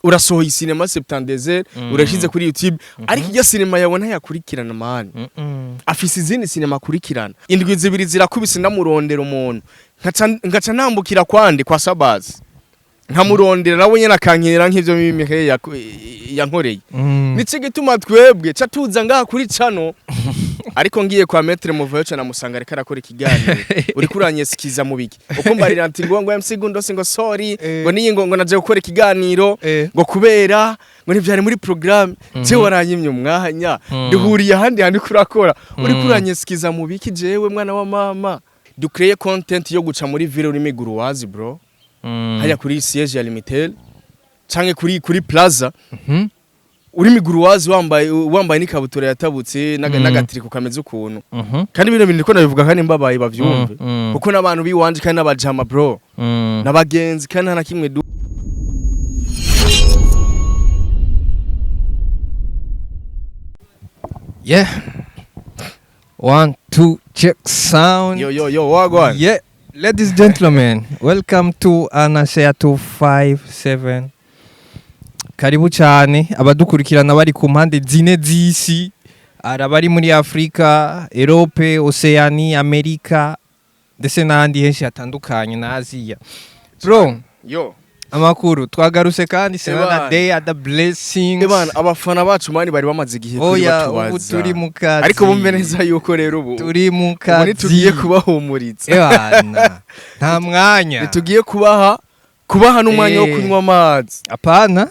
Urasohoye sinema 72, urashize kuri YouTube, ariko iryo sinema yawe ntayakurikirana, man. Afise izindi sinema akurikirana. Indwi 2 zirakubise, ndamurondera umuntu, nkaca nambukira kwandi kwa Sabazi, nkamurondera, nawe nyene akankenera nk'ivyo Mimi yankoreye. Nico gituma twebwe ca tuza ngaha kuri cano, ariko ngiye kwa Maître Muvayo ca namusanga ariko arakora ikiganiro. Uriko uranyesikiza mu biki? Uko mbarira ati ngo MC Gundosi ngo sorry, ngo niyi ngo naje gukora ikiganiro, ngo kubera ngo ntivyari muri programme. Je waranyimye umwanya, duhuriye ahandi hantu uriko urakora, uriko uranyesikiza mu biki? Jewe mwana wa mama, dukreye content yo guca muri ville urimo iguruwazi, bro, hajya kuri siège ya Limitel canke kuri Plaza, uri miguruwazi, wambaye n'ikabutura yatabutse n'agatiriko kameze ukuntu. Kandi bino bintu ndiko ndabivuga kandi mbabaye, bavyumve, kuko n'abantu biwanje kandi n'abajama, bro, n'abagenzi, kandi nta na kimwe du. Yeah. One, two, check sound. Yo yo yo, wagwan. Yeah. Ladies and gentlemen, welcome to Anashare 257. Karibu cyane abadukurikirana bari ku mpande zine z'isi, hari abari muri Afrika, Europe, Oceania, Amerika ndetse n'ahandi henshi hatandukanye na Aziya. Bro, yo. Amakuru, twagarutse kandi Ebana. another day, other blessings. Ebana, abafana bacu, man, bari bamaze igihe kuri Oya, ubu batubaza. turi mu kazi. Ariko bumve neza yuko rero ubu turi mu ubu kazi. ntitugiye kubahumuriza. Ebana, nta mwanya. Ntitugiye kubaha n'umwanya wo kunywa amazi. Apana,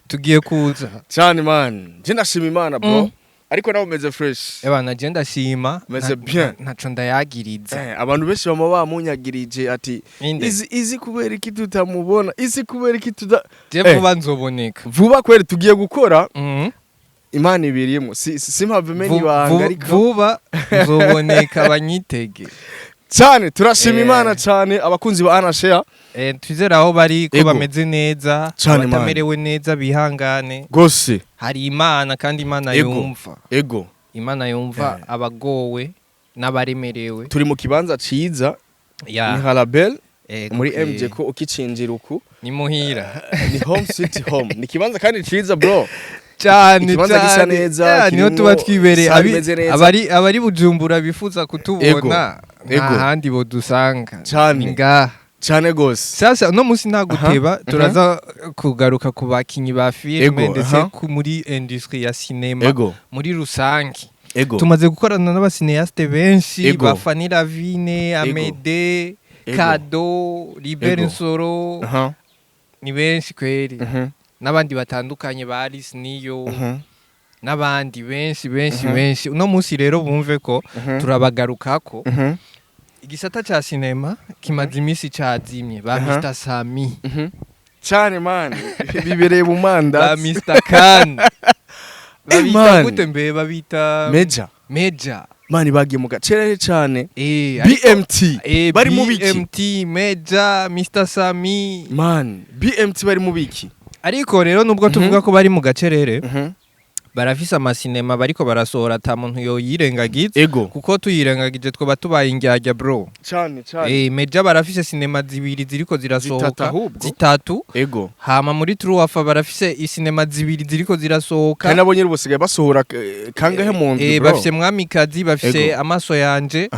tugiye kuza. Cyane, man, je ndashima Imana, bro. Ariko nawe umeze fresh? Ebana, je ndashima. Meze bien. Ntaco ndayagiriza. Abantu benshi bama bamunyagirije ati Inde? Izi kubera iki tutamubona? Izi kubera iki tuta Je vuba nzoboneka. Vuba kweri tugiye gukora. Imana ibirimo, simpave menya ibanga, ariko Vuba nzoboneka, banyitege. Cyane, turashima Imana cyane, abakunzi ba Anashare. Twizere aho bari ko Ego. bameze neza. Cane, man. Abatamerewe neza bihangane. Gose. Hari Imana kandi Imana Ego. yumva. Ego. Imana yumva abagowe n'abaremerewe. Turi mu kibanza ciza, ni Harabel muri MJ ko ukicinjira uku. Ni muhira. Ni home sweet home, ni ikibanza kandi ciza, bro. Cyane. Ikibanza gisa Cyane. neza, Yeah, niho kirimwo tuba twibereye. salle imeze neza. Abari Bujumbura bifuza kutubona, nta Ego. handi bodusanga. Cane. Ni ngaha. Cyane gose. Sasa uno munsi nta guteba, turaza kugaruka ku bakinyi ba filime ndetse ku muri industrie ya cinema muri rusange. Tumaze gukorana n'aba cinéastes benshi, ba Fanny Lavine, Amede, Kado, Libert Nsoro, ni benshi kweri, n'abandi batandukanye ba Alice Niyo, n'abandi benshi benshi benshi. Uno munsi rero bumve ko turabagarukako. Igisata ca sinema kimaze iminsi cazimye, ba Mr Sami, Cyane, man, bibereye mu ba mandazi. Mr Khan, babita Man. gute mbe? Babita Meja. Meja. Man, bagiye mu gacerere cyane. Ariko BMT bari mu biki? BMT, Meja, Mr Sami. Man, BMT bari mu biki? Ariko rero nubwo tuvuga ko bari mu gacerere, barafise amasinema bariko barasohora, ata muntu yoyirengagiza, kuko tuyirengagije twoba tubaye indyarya, bro. Cyane cyane. Meja barafise sinema zibiri ziriko zirasohoka. Zitatu ahubwo. Zitatu. Hama muri Truwafa barafise isinema zibiri ziriko zirasohoka. Kandi nabo nyine ubu basigaye basohora kangahe mu ndwi, bro? Bafise Mwamikazi, bafise Amaso yanje,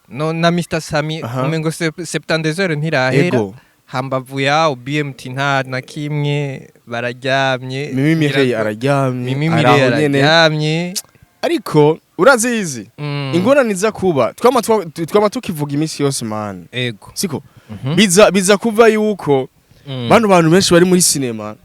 no na Mr Sami. Umengo 72 heures ntirahera. Hambavu yaho BMT nta na kimwe, bararyamye. Mimi Mireye araryamye. Mimi Ari aho Mireye nyene. araryamye. Ariko urazizi ingorane iza kuba, twama tukivuga iminsi yose, man, siko? Biza kuva yuko bano bantu benshi bari muri sinema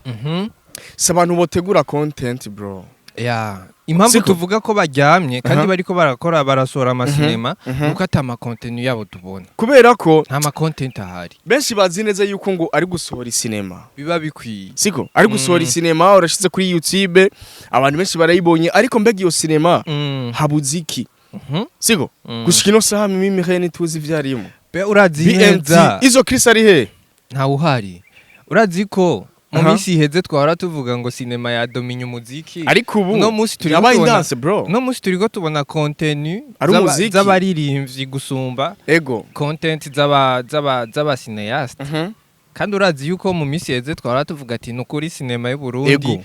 si abantu botegura content, bro. Ya, impamvu Siko? tuvuga ko baryamye kandi bariko barakora, barasohora amasinema, nuko ata ma content yabo tubona. Kubera ko Nta ma content ahari. benshi bazi neza yuko ngo ari gusohora isinema biba bikwiye. Siko ari gusohora isinema, urashize kuri YouTube, abantu benshi barayibonye, ariko mbega iyo sinema habuze iki? Siko? Gushika ino saha Mimi Mireye ntituzi ivyo arimo. Be urazi BMT neza izo Chris ari he? Ntawe uhari. Urazi ko mu minsi iheze twahora tuvuga ngo sinema yadominya umuziki? Ariko ubu Uno munsi turiko yabaye tubona indanse, bro. Uno munsi turiko tubona contenu Ari umuziki. z'abaririmbyi gusumba content z'aba cinéaste. Kandi urazi yuko mu minsi yeze twara tuvuga ati nukuri sinema y'u Burundi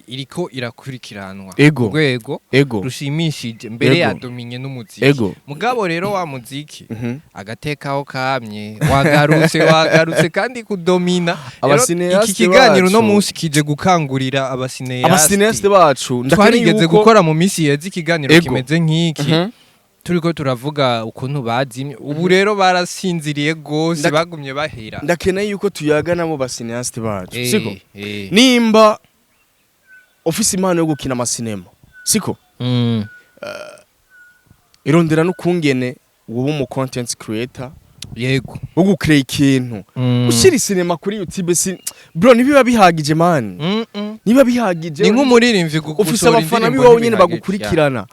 iriko irakurikiranwa ku rwego rushimishije, mbere yadominye n'umuziki. Mugabo rero wa muziki agatekaho kamye wagarutse, wagarutse kandi kudomina. Rero Aba cinéastes iki kiganiro no bacu. munsi kije gukangurira aba cinéastes. Aba cinéastes bacu, ndakeneye Twarigeze yuko gukora mu minsi yeze ikiganiro kimeze nk'iki, turiko turavuga ukuntu bazimye. Ubu rero barasinziriye gose, bagumye bahera. Ndakeneye yuko tuyaga nabo ba cinéastes bacu, siko? Eh. Nimba ufise impano yo gukina amasinema, siko? Irondera n'ukungene woba umu content creator wo gucreate ikintu. Ushyira isinema kuri YouTube, si bro, ntibiba bihagije, man. Niba bihagije. Ni nk'umuririmbyi Ufise gusohora abafana indirimbo biwawe nyene ntibihagije. bagukurikirana,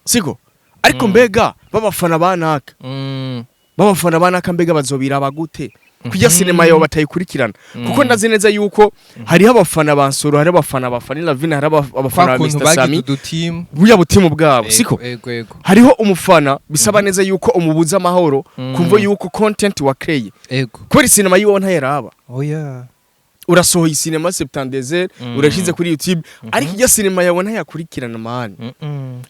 siko? Ariko mbega babafana banaka, babafana banaka, mbega bazobiraba gute kurya sinema yawe batayikurikirana? Kuko ndazi neza yuko hariho abafana ba Nsoro, hariho abafana ba Fanny Lavine, hariho abafana Kwa ba kuntu Mr bagize Sami, udutimu. Buya butimu bwabo, siko? Ego. Hariho umufana bisaba neza yuko umubuza amahoro kumva yuko content wa créé kubera sinema yiwe ntayaraba. Oya. Urasohoye sinema 72, urashize kuri YouTube, ariko irya sinema yawe ntayakurikirana, man.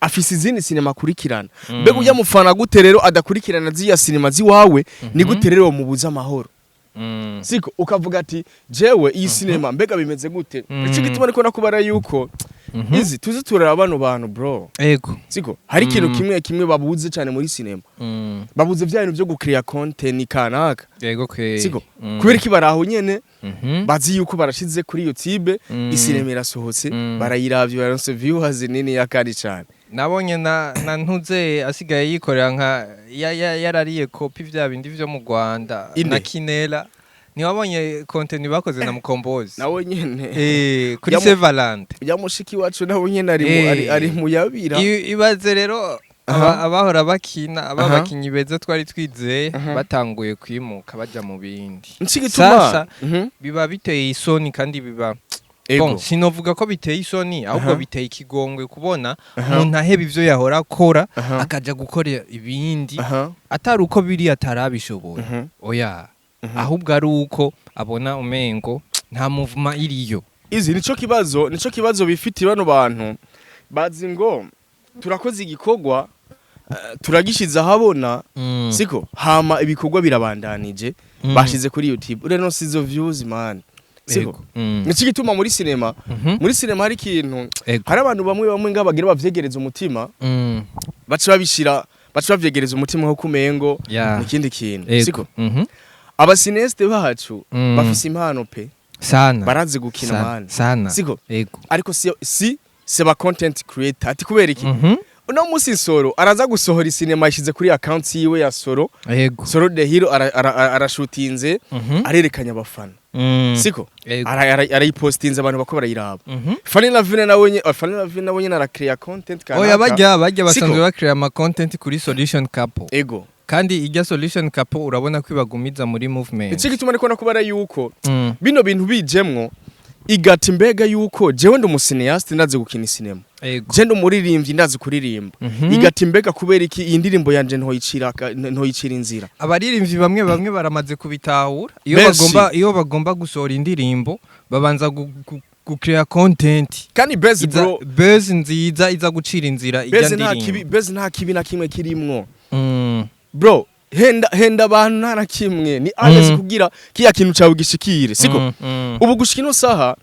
Afise izindi sinema akurikirana. Mbega ujya mufana gute rero adakurikirana ziya sinema ziwawe? Ni gute rero mubuza amahoro? Siko? Ukavuga ati jewe iyi sinema mbega bimeze gute? Ico gituma niko nakubara yuko izi tuzi turara bano bantu, bro. Siko? Hari ikintu kimwe kimwe babuze cyane muri sinema. Babuze vya bintu byo gucreate content kanaka. Ego kwe. Siko? Kubera iki baraho nyene bazi yuko barashize kuri YouTube, isinema irasohotse, barayiravye, baronse viewers nini ya kandi cyane. Nabonye na ntuze asigaye yikorera nka yarariye kopi vya bindi vyo mu Rwanda. Inde? Na Kinela. Ntiwabonye content bakoze na Mukombozi? Nawe nyene. Kuri Sevalante. Ya mushiki wacu nawe nyene ari mu ari mu yabira. Ibaze rero abahora bakina aba bakinyi beza twari twizeye batanguye kwimuka baja mu bindi. Niki gituma Sasa biba biteye isoni kandi biba, bon, sinovuga ko biteye isoni, ahubwo biteye ikigongwe kubona umuntu aheba ivyo yahora akora akaja gukora ibindi, atari uko biri atarabishoboye, oya, ahubwo ari uko abona umengo nta movement iriyo. Izi nico kibazo bifitiye bano bantu. Bazi ngo turakoze igikorwa, turagishize ahabona, siko? Hama ibikorwa birabandanije, bashize kuri YouTube rero sizo views, man, siko? Ego. Nico gituma muri sinema, muri sinema hari ikintu, hari abantu bamwe bamwe nga bagira bavyegereza umutima, baca babishira, baca bavyegereza umutima nko kumengo nikindi kintu, siko? Aba cinéastes bacu bafise impano pe. Sana. Barazi gukina, man. Sana. Siko? Ego. Ariko si ba content creator. Ati kubera iki? Uno musi Soro araza gusohora isinema, yashize kuri account yiwe ya Soro, Soro the Hero, arashutinze, arerekanya abafana, siko? Ego. Arayipostinze, abantu bako barayiraba. Fanny Lavine nawe Fanny Lavine nawe nyene aracrea content kanaka. Oya, bajya Siko? basanzwe bakrea ama content kuri Solution Couple. Kandi ijya Solution Couple urabona ko ibagumiza muri movement. Ico gituma niko nakubara yuko bino bintu bijemwo igati, mbega yuko jewe ndi umu cinéaste, ndazi gukina isinema, je ndi umuririmbyi, ndazi kuririmba, igati mbega kubera iki iyi ndirimbo yanje ntoyicira inzira? Abaririmbyi bamwe bamwe baramaze kubitahura iyo Benshi. bagomba gusohora indirimbo, babanza gucrea content Kandi base, iza, bro, buzz nziza iza gucira inzira ijya base nta kibi, ndirimbo. base nta kibi na kimwe kirimwo, bro. Henda henda abantu nta na kimwe ni alles kugira kiya kintu cawe gishikire, siko? Ubu gushika ino saha,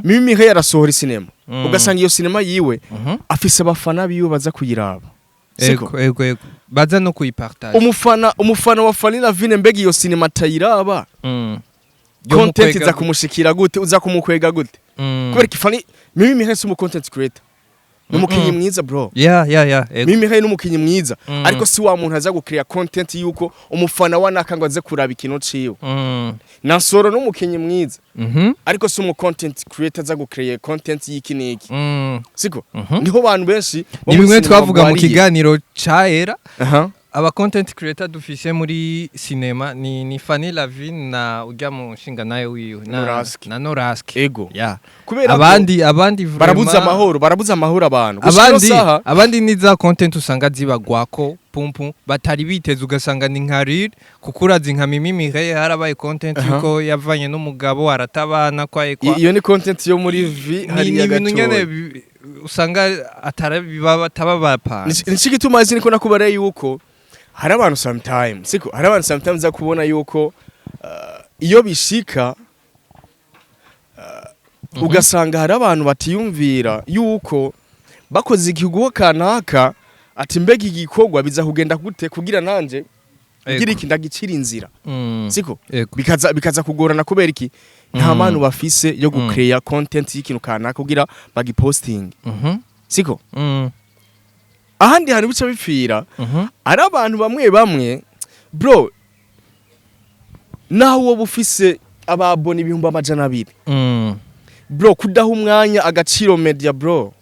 Mimi he yarasohora isinema, ugasanga iyo sinema yiwe afise abafana biwe baza kuyiraba, siko? Ego, baza no kuyipartage. Umufana wa Fanny Lavine, mbega iyo sinema atayiraba, content Yomukwega iza kumushikira gute? Uza kumukwega gute? Kubera ko Fanny, Mimi Mihe si umu content creator, ni umukinyi mwiza, bro. Ya, ego. Mimi Mihe ni umukinyi mwiza, ariko si wa muntu aza gucrea content yuko umufana wa naka ngo aze kuraba ikintu ciwe. Na Soro n'umukinyi mwiza, ariko si umu content creator aza gucrea content y'iki n'iki, siko? Niho bantu benshi bo Ni muri bimwe sinema twavuga mu bagwariye. kiganiro caera. Aba content creator dufise muri cinema ni Fanny Lavine na urya mu nshinga nayo wiwe na Noraski. Na Noraski. Ya. Kubera ko Abandi barabuza amahoro, barabuza amahoro abantu. Gushika ino abandi saha abandi ni za content usanga zibagwako Pumpu batari biteze, ugasanga ni nka reel, kuko urazi nka Mimi Mireille harabaye content yuko yavanye n'umugabo aratabana kwa kwa. Iyo ni content yo muri vi Ni hariya ibintu nyene gatoya. Usanga atari biba bataba bapanze. Nico gituma izi niko nakubariye yuko hari abantu sometimes, siko, hari abantu sometimes za kubona yuko iyo bishika ugasanga hari abantu batiyumvira yuko bakoze igikorwa kanaka, ati mbega igikorwa biza kugenda gute kugira nanje kugira iki ndagicira inzira, siko? Ego. Bikaza kugorana kubera iki? Nta manu bafise yo gucreate content y'ikintu kanaka kugira bagiposting, siko? Ahandi hantu bica bipfira, ari abantu bamwe bamwe, bro, naho woba ufise ababona 200,000, bro, kudaha umwanya agaciro media, bro,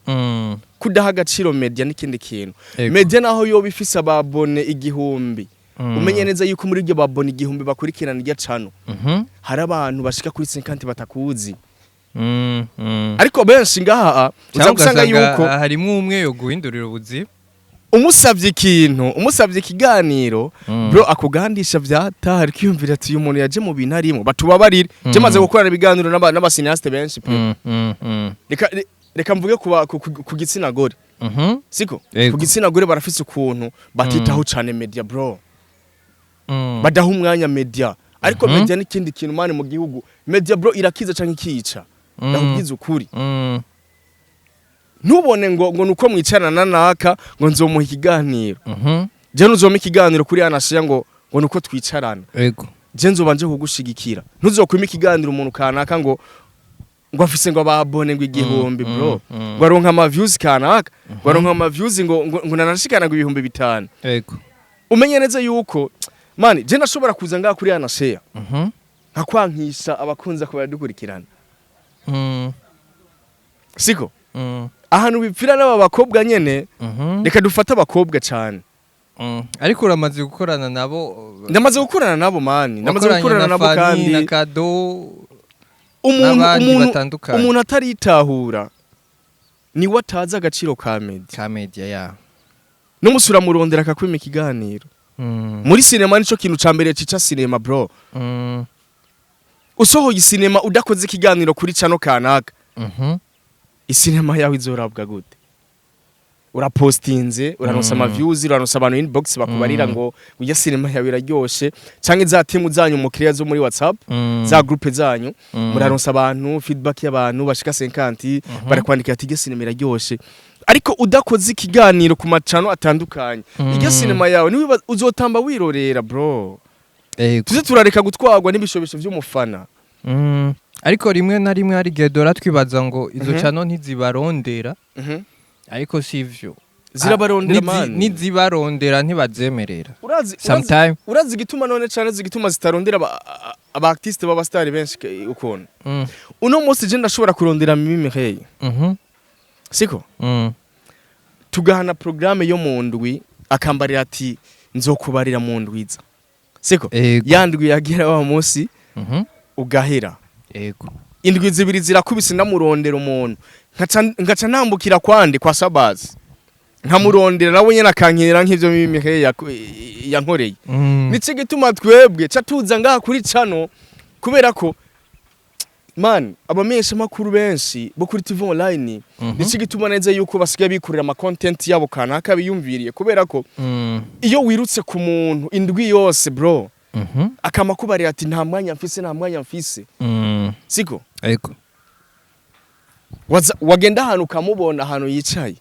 kudaha agaciro media n'ikindi kintu. Media naho yoba ifise ababone 1000, umenye neza yuko muri iryo babone 1000 bakurikirana irya cano, hari abantu bashika kuri 50 batakuzi. Ariko benshi ngaha uza Cyangwa gusanga ugasanga yuko harimwo umwe yo guhindurira ubuzima. Umusavye ikintu, umusavye ikiganiro, bro, akugandisha vyata ariko yumvira ati uyu muntu yaje mu bintu arimo, batubabarire. Je maze gukorana ibiganiro n'aba cinéaste benshi pe. Reka mvuge ku gitsina gore, siko? Ego. Ku gitsina gore barafise ukuntu batitaho cane media, bro. Badaha umwanya media, ariko media n'ikindi kintu, man, mu gihugu. Media, bro, irakiza canke ikica. Ndakubwiza ukuri. Ntubone ngo nuko mwicarana na naka ngo nzomuha ikiganiro. Je ntuzompa ikiganiro kuri anashiya ngo nuko twicarana. Je nzoba nje kugushigikira. Ntuzokwima ikiganiro umuntu kanaka ngo afise ngo ababone ngo 1000, bro, ngo aronka ama views kanaka, ngo aronka ama views ngo nanashikana ngo 5000. Umenye neza yuko, man, je nashobora kuza ngaha kuri anasheya nkakwankisha abakunza ko baradukurikirana, siko? Ahantu bipfira n'aba bakobwa nyene. Reka dufate abakobwa cane. Ariko uramaze gukorana nabo? Ndamaze gukorana nabo, man, ndamaze Wakoranye gukorana na nabo. Fanny, Kandi na Kado umuntu n'abandi umuntu batandukanye. Umuntu ataritahura niwe atazi agaciro ka media. Ka media ya. N'umunsi uramurondera akakwima ikiganiro. Muri sinema nico kintu ca mbere cica sinema, bro. Usohoye isinema udakoze ikiganiro kuri cano kanaka, isinema yawe izorabwa gute? Urapostinze, uraronsa ama views, uraronsa abantu inbox bakubarira ngo ujya sinema yawe iraryoshe, canke za team zanyu mukiriya zo muri WhatsApp, za groupe zanyu, muraronsa abantu feedback y'abantu bashika 50, barakwandikira ati iryo sinema iraryoshe. Ariko udakoze ikiganiro ku macano atandukanye, iryo sinema yawe niwe uzotamba wirorera, bro. Tuze turareka gutwarwa n'ibishobisho vy'umufana. Ariko rimwe na rimwe hari igihe dora twibaza ngo izo cano ntizibarondera, ariko sivyo. Zirabarondera, Ah, man. Nizibarondera ntibazemerera. Urazi Sometime. Urazi igituma none cane zigituma zitarondera aba artiste b'aba star benshi ukuntu? Uno munsi je ndashobora kurondera Mimi Mireille, siko? Tugahana programme yo mu ndwi, akambarira ati nzokubarira mu ndwiza, siko? Ego. Ya ndwi yagira wa munsi ugahera. Indwi 2 zirakubise ndamurondera umuntu, nkaca ntambukira kwande kwa Sabazi nkamurondera, nawe nyene akankenera nk'ivyo Mimi Mireille yankoreye. Nico gituma twebwe ca tuza ngaha kuri cano, kubera ko, man, abamenyesha makuru benshi bo kuri TV online, nico gituma neza yuko basigaye bikorera ama content yabo kanaka biyumviriye, kubera ko iyo wirutse ku muntu indwi yose, bro, akama kubarira ati nta mwanya mfise, nta mwanya mfise, siko? Ego. Wagenda ahantu ukamubona ahantu yicaye.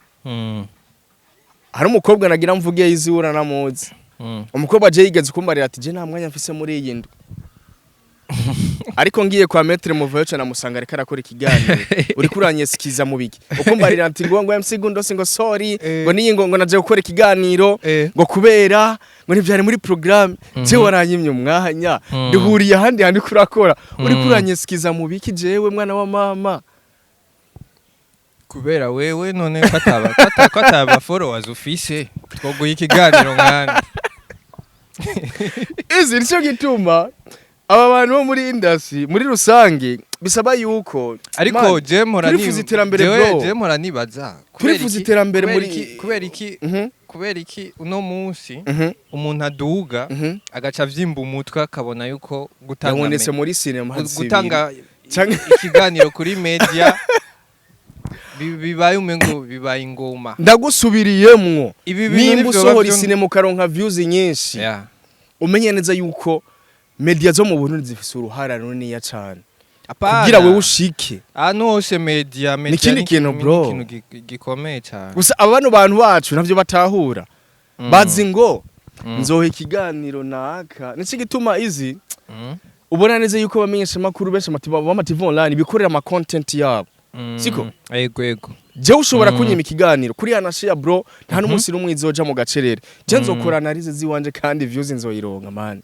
Hari umukobwa nagira mvuge izura namuzi. Umukobwa je yigeze kumbarira ati je nta mwanya mfise muri iyi ndwi, ariko ngiye kwa Maître Muvayo ca namusanga ariko arakora ikiganiro. Uriko uranyesikiza mu biki ukumbarira ati ngo MC Gundo ngo sorry, ngo niyi ngo naje gukora ikiganiro, ngo kubera ngo ntivyari muri programme. Je waranyimye umwanya, duhuriye ahandi hantu kurakora, uriko uranyesikiza mu biki jewe mwana wa mama? Kubera wewe none ko ataba followers ufise twoguha ikiganiro nkandi. Izi nicyo gituma aba bantu bo muri industry muri rusange bisaba yuko, ariko man, je mpora turifuza iterambere, jewe bro. Je mpora nibaza kubera Turifuza iterambere kubera muri iki Mhm. Kubera iki uno munsi umuntu aduga agaca avyimba umutwe, akabona yuko gutanga Yabonetse muri sinema gutanga ikiganiro kuri media bibaye, umengo bibaye ingoma? Ndagusubiriyemwo. Ibi bintu Nimba nivyo usohora bavyo- isinema ukaronka views nyinshi, umenye neza yuko media zo mu Burundi zifise uruhara runiniya cane Apana. kugira wewe ushike. Ahantu hose media Ikindi ni kintu, bro. Ni ikintu gikomeye cyane. Gusa aba bano bantu bacu ntavyo batahura, bazi ngo nzoha ikiganiro naka. Nico gituma izi ubona neza yuko bamenyesha makuru benshi b'ama TV online bikorera ama content yabo. Siko? Ego. Jewe ushobora kunyima ikiganiro kuri Anashia, bro, nta n'umunsi n'umwe izoja mu gacerere. Je nzokora analyse ziwanje kandi views nzoyironka, man.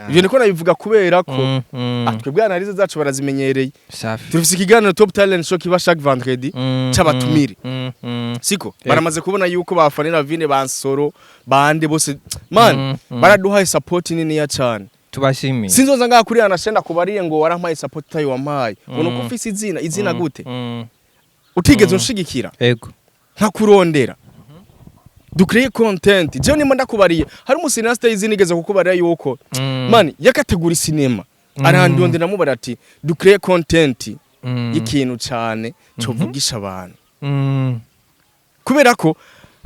Ivyo niko nabivuga kubera ko twebwe analyse zacu barazimenyereye. Safi. Turafise ikiganiro Top Talent Show kiba chaque vendredi c'abatumire. Siko? Baramaze kubona yuko ba Fanny Vine, bansoro bande bose, man, baraduhaye support niniya cane. Tubashimiye. Sinzoza ngaha kuri Anashia ndakubariye ngo warampaye support tayo wampaye, ubona ko ufise izina gute utigeze unshigikira nkakurondera dukreye content. Jewe nimba ndakubariye hari umu cinéaste y'izina igeze kukubarira yuko man yakategura sinema, arandondera, namubara ati dukreye content y'ikintu cane covugisha abantu, kubera ko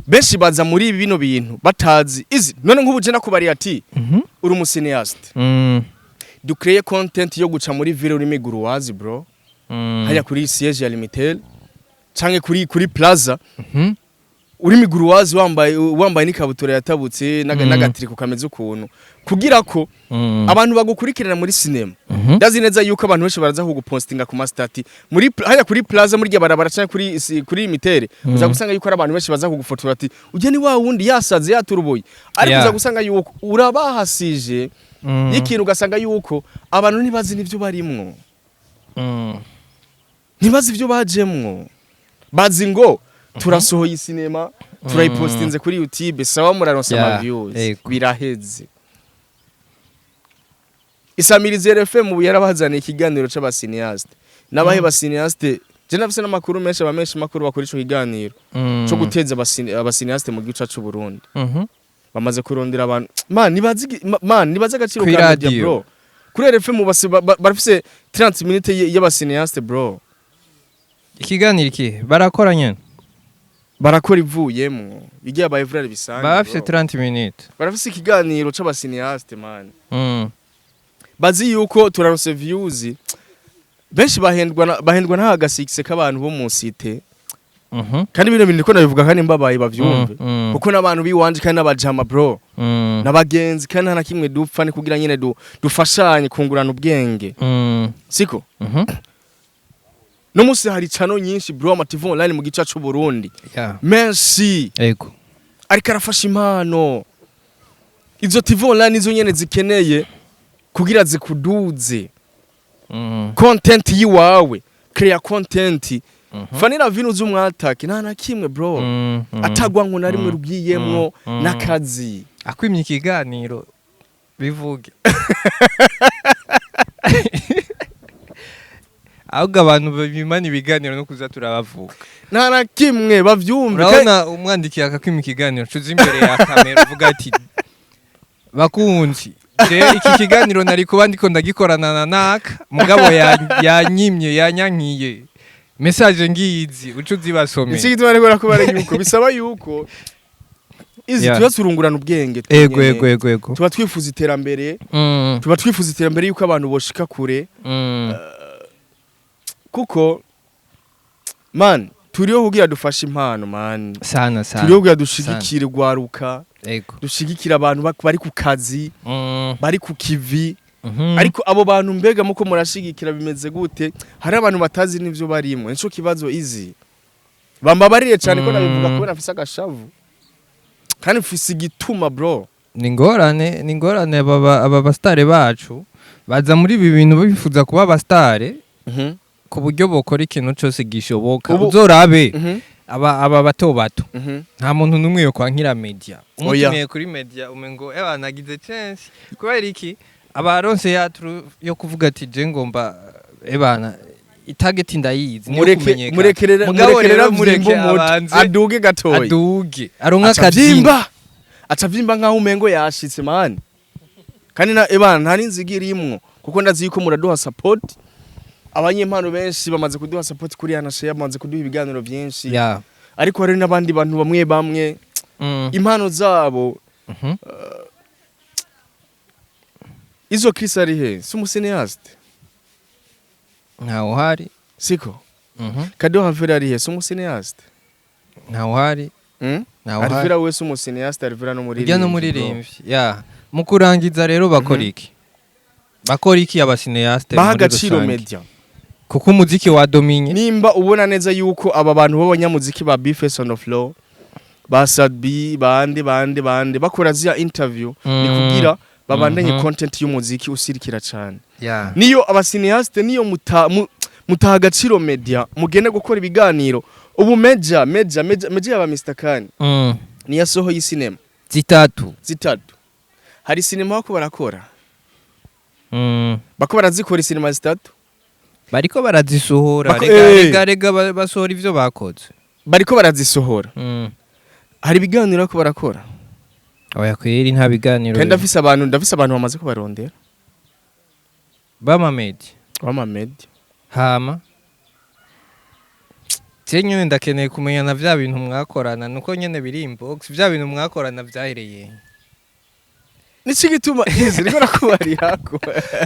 benshi baza muri bino bintu batazi izi. None nk'ubu je nakubariye ati uri umu cinéaste, dukreye content yo guca muri ville uri miguruwazi, bro, hajya kuri siège ya Limitel canke kuri Plaza, uri miguruwazi, wambaye n'ikabutura yatabutse n'agatiriko kameze ukuntu, kugira ko abantu bagukurikirana muri sinema. Ndazi neza yuko abantu benshi baraza kugupostinga ku ma status muri hajya kuri Plaza, muri rya barabara canke kuri Limitel. Uza gusanga yuko ari abantu benshi baza kugufotora ati ujye ni wa wundi yasaze yaturuboye, ariko uza gusanga yuko urabahasije y'ikintu, ugasanga yuko abantu ntibazi n'ivyo barimwo, ntibazi ibyo bajemwo. Bazi ngo turasohoye isinema, turayipostinze kuri YouTube, sawa, muraronsa ama views, biraheze. Isamirizi RFM ubu yarabazaniye ikiganiro c'aba cinéaste n'abahe ba cinéaste. Je nafise n'amakuru menshi, abamenshi makuru bakora ico kiganiro co guteza aba cinéaste mu gihugu cacu Burundi. Bamaze kurondera abantu, man, nibazi man, nibazi agaciro ka media, Kw'iradiyo. bro. Kuri RFM barafise 30 minutes y'aba cinéaste, bro. Ikiganiro iki barakora nyene? Barakora ivuyemwo igiye abaye frère bisanzwe. Baba bafise Bro. 30 minutes. Barafise ikiganiro c'aba cinéaste, man. Bazi yuko turarose views, benshi bahendwa n'aga succès k'abantu bo mu cité. Kandi bino bintu niko nabivuga kandi mbabaye bavyumve, kuko n'abantu biwanje kandi n'abajama, bro, n'abagenzi, kandi nta na kimwe dupfa, ni kugira nyene dufashanye kungurana ubwenge. Siko? Mhm. No musi hari channel nyinshi, bro, ama TV online mu gice c'u Burundi menshi, ariko arafasha impano. Izo TV online nizo nyene zikeneye kugira zikuduze content yiwawe. Create content. Fanny Lavine uzi umwatake, nta na kimwe, bro, atagwa ngo na rimwe rugiyemwo n'akazi. Akwimye ikiganiro bivuge, ahubwo abantu bimana ibiganiro no kuza turabavuga. Nta na kimwe bavyumve. Urabona umwandikiye akakwima ikiganiro, cuza imbere ya kamera uvuga ati bakunzi, je iki kiganiro nari kuba ndiko ndagikorana na naka, mugabo yanyimye, yanyankiye, message ngiyizi, uca uzibasomera. Iki gituma ariko rakubara yuko bisaba yuko izi tuba turungurana ubwenge twenyene. Ego. Tuba twifuza iterambere, tuba twifuza iterambere yuko abantu boshika kure, kuko, man, turiho kugira dufashe impano, man. Sana sana. Turiho kugira dushigikire urwaruka, dushigikire abantu bari ku kazi, bari ku kivi. Ariko abo bantu mbega muko murashigikira bimeze gute? Hari abantu batazi n'ivyo barimo, nico kibazo. Izi bambabarire cyane ko nabivuga kubera mfise agashavu kandi mfise igituma, bro. Ni ingorane aba basitare bacu baza muri ibi bintu bifuza kuba abasitare ku buryo bokora ikintu cyose gishoboka. Uzorabe aba bato bato, nta muntu n'umwe yo kwankira media. Oya. Umutumiye kuri media umengo eba nagize chance. Kubera iki? Abaronse yatru yo kuvuga ati je ngomba ebana Itarget ndayizi, niyo Mureke kumenyekana. Murekerera. Mugabo Murekerera. rero mureke vyimba umuti abanze aduge gatoyi. Aduge, aronka Aca akazina. vyimba, aca vyimba nkaho umengo yashitse, man. Kandi na ebana nta n'inziga irimwo, kuko ndazi yuko muraduha support. Abanyempano benshi bamaze kuduha support kuri Anashe, bamaze kuduha ibiganiro byinshi. Ariko hari n'abandi bantu bamwe bamwe impano zabo izo. Chris ari he? Si umucinéaste? Ntawe uhari. Siko? Mhm. Kado Havera ari he? Si umucinéaste? Ntawe uhari. Ntawe uhari. Alvera we si umucinéaste? Alvera no Ujya n'umuririmbyi. Ya, mu kurangiza rero, bakora iki, bakora iki abacinéaste Baha muri agaciro rusange? media. Kuko umuziki wadominye. Nimba ubona neza yuko aba bantu b'abanyamuziki ba Bface on the floor, ba Sadbi, bande bande bande, bakora ziya interview, ni kugira babandanye content y'umuziki usirikira cyane. Niyo abacinéaste, niyo mutaha agaciro media, mugende gukora ibiganiro. Ubu meja meja meja meja yaba Mr Khan niyo yasohoye isinema Zitatu. zitatu. Hari sinema bako barakora, bako barazikora isinema zitatu. Bariko barazisohora. Rega, rega rega, basohora ivyo bakoze. Bariko barazisohora. Hari ibiganiro bako barakora? Oya kweri, nta biganiro. Kandi ndafise abantu bamaze kubarondera. Bamamedi. B'amamedia. Hama je nyene ndakeneye kumenya na vya bintu mwakorana, nuko nyene biri inbox. Vya bintu mwakorana vyahereye? Nico gituma izi niko nakubarirako.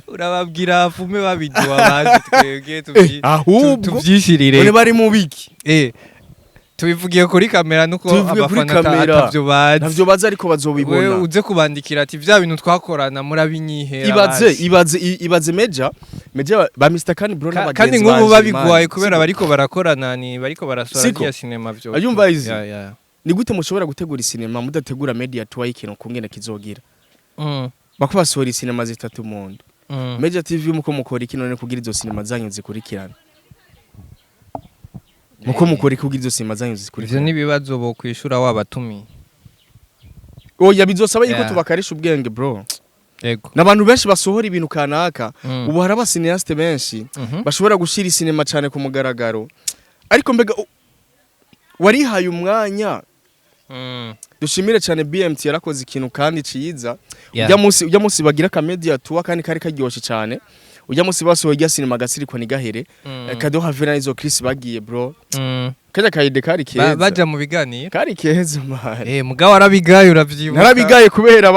Urababwira fume babiduha bazi twebwe Ahubwo tuvyishirire. None bari mu biki? Tubivugiye kuri kamera nuko Tubivugiye kuri abafana kamera. atavyo bazi. Ntavyo bazi, ariko We bazobibona. uze kubandikira ati vya bintu twakorana murabinyihera Ibaze, bazi. ibaze, ibaze meja meja ba Mr Khan, bro, n'abagenzi Kandi nk'ubu banje, babigwaye man. kubera Siko? bariko barakorana, ni bariko barasora Siko? rya sinema vyo. Ayumva izi? Ya. Ni gute mushobora gutegura isinema mudategura media tour y'ikintu kungene kizogira? Bako basohora isinema zitatu mu ndwi. Meja TV, muko mukora iki none kugira izo sinema zanyu zikurikirana? Muko mukora iki kugira izo sinema zanyu Ivyo zikurikirana? ni ibibazo bokwishura wabatumiye. Oya, bizosaba yuko tubakarisha ubwenge, bro. N'abantu benshi basohora ibintu kanaka. Ubu hari abacinéaste benshi bashobora gushira isinema cyane ku mugaragaro, ariko mbega warihaye umwanya? Dushimire cyane BMT, yarakoze ikintu kandi ciza. Ujya munsi bagira ka media tour, kandi kari karyoshe cyane. Ujya munsi basohoye irya sinema Gasiriko Nigahere. Kado Havera, izo Chris bagiye, bro. Kajya kayide kari keza. Baja mu biganiro. Kari keza, man. Mugabo warabigaye, uravyibuka. Narabigaye kubera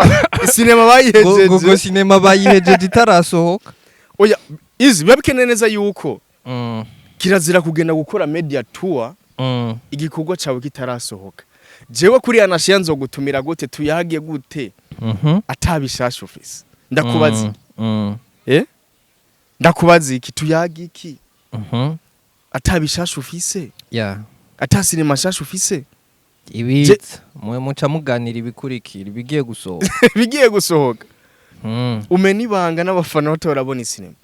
sinema bayihejeje. Ngo sinema bayihejeje itarasohoka. Oya, izi biba bikeneye neza yuko kirazira kugenda gukora media tour igikorwa cawe kitarasohoka. Jewe kuri Anashiya nzogutumira gute, tuyage gute atabishasha ufise? Ndakubaza iki? Ndakubaza iki? Tuyage iki atabishasha ufise, ata sinema shasha ufise? Ibiza mwe muca muganira ibikurikira, ibigiye gusohoka. Bigiye gusohoka. Umena ibanga n'abafana batorabona isinema.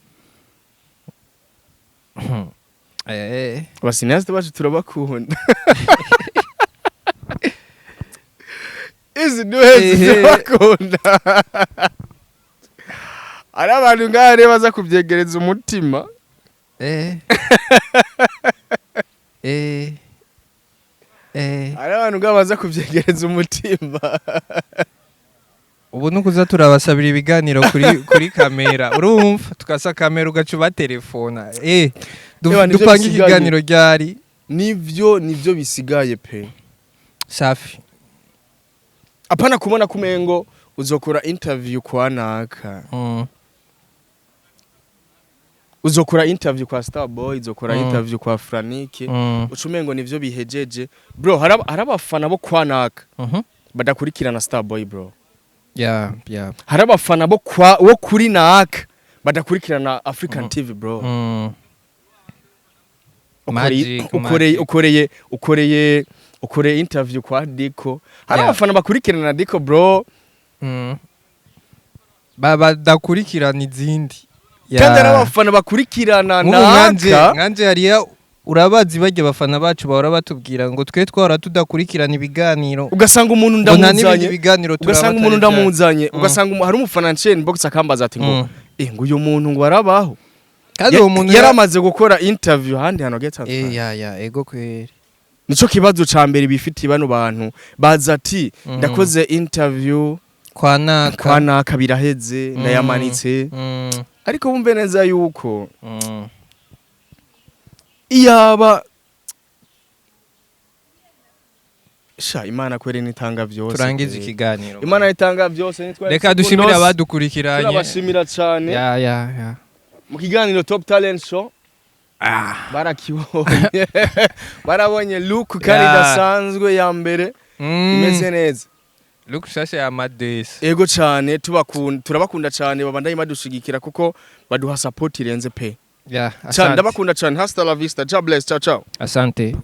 Abacinéaste bacu turabakunda, izi duheze. Turabakunda. Ari abantu ngaha rero baza kubyegereza umutima. Ari abantu ngaha baza kubyegereza umutima. Ubu nukuza turabasabira ibiganiro kuri kamera, urumva tukasa kamera ugaca ubaterefona, Ewa, nivyo dupange bisigaye. ikiganiro ryari? Nivyo bisigaye pe. Safi. Apana kubona kumengo uzokora interview kwa naka, uzokora interview kwa Starboy, uzokora interview kwa Franike, ucumengo nivyo bihejeje, bro. Hari abafana bo kwa naka badakurikirana Starboy, bro. Hari abafana bo kwa wo kuri naka badakurikirana African TV, bro. Ukoreye Magic, ukoreye Magic. ukoreye interview kwa Diko, hari abafana bakurikirana Diko, bro. Badakurikirana izindi. Kandi hari abafana bakurikirana Nk'ubu nkanje naka. Nkanje hariya urabazi barya bafana bacu bahora batubwira ngo twe twahora tudakurikirana ibiganiro, Ugasanga umuntu ngo nta n'ibindi ndamuzanye, biganiro turaba ugasanga umuntu atari byacu. ndamuzanye, ugasanga hari umufana nciye inbox akambaza ati ngo ngo uyu muntu ngo arabaho. Kandi uwo muntu Yaramaze gukora interview ahandi hantu hagiye hatandukanye. Ya, ego kweri. Nico kibazo ca mbere bifitiye bano bantu, baza ati ndakoze interview kwa naka, kwa naka, biraheze, ndayamanitse. Ariko bumve neza yuko iyaba sha Imana kwere nitanga vyose. Turangize Kwere. ikiganiro. Imana itanga byose, nitwa Reka dushimire abadukurikiranye. Turabashimira cane Ya. mu kiganiro Top Talent Show. Barakibonye, barabonye look kandi idasanzwe ya mbere, imeze neza. Look shasha ya Madesi. Ego cane, tubakunda, turabakunda cane, babandanye badushigikira kuko baduha support irenze pe. Ya, Cyane. Asante. Ndabakunda cane. Hasta la vista, God bless, ciao ciao. Asante.